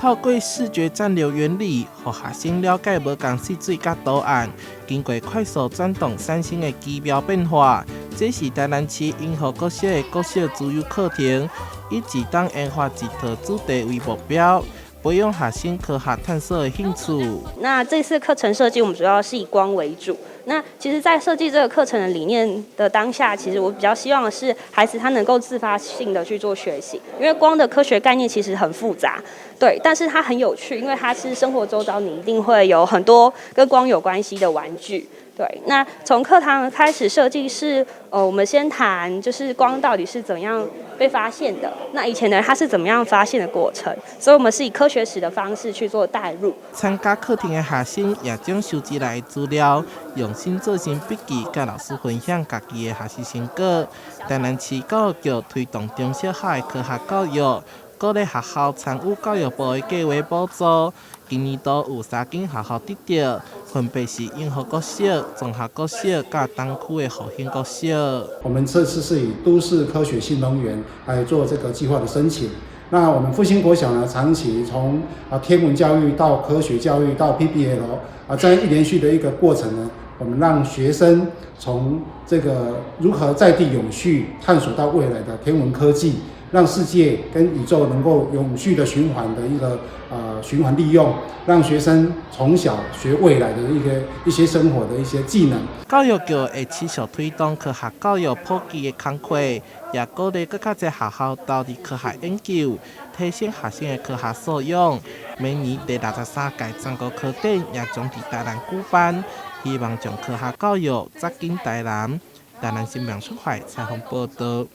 透過視覺暫留原理，予學生了解無仝色水佮圖案，經過快速轉動產生的奇妙變化。這是台南市莺和國小的國小資優課程，以一冬研發一套主題為目標，培養學生科學探索的興趣。那這次課程設計，我們主要是以光為主。那其實，在設計這個課程的理念的當下，其實我比較希望的是，孩子他能夠自發性的去做學習，因為光的科學概念其實很複雜，對，但是它很有趣，因為它是生活周遭你一定會有很多跟光有關係的玩具。對，那從課堂開始設計是，我們先談就是光到底是怎樣被發現的，那以前的人他是怎麼樣發現的過程，所以我們是以科學史的方式去做帶入。參加課程的學生也將收集來的資料用心做成筆記，佮老師分享家己的學習成果。台南市教育局推動中小學的科學教育，鼓勵學校參與教育部的計畫補助。今年度有三間學校得著，分別是莺和國小、綜合國小佮東區的復興國小。我們這次是以都市科學新能源來做這個計劃的申請。那我們復興國小呢，長期從天文教育到科學教育到 PBL 這樣一連續的一個過程呢，我們讓學生從這個如何在地永續探索到未來的天文科技，讓世界跟宇宙能夠永續的循環的一個循環利用，讓學生從小學未來的一些生活的一些技能。教育局會持續推動科學教育普及的工課，也鼓勵閣較濟學校投入科學研究，提升學生的科學素養。明年第63屆全國科展也將佇台南舉辦，希望將科學教育扎進台南。台南新聞出發採訪報道。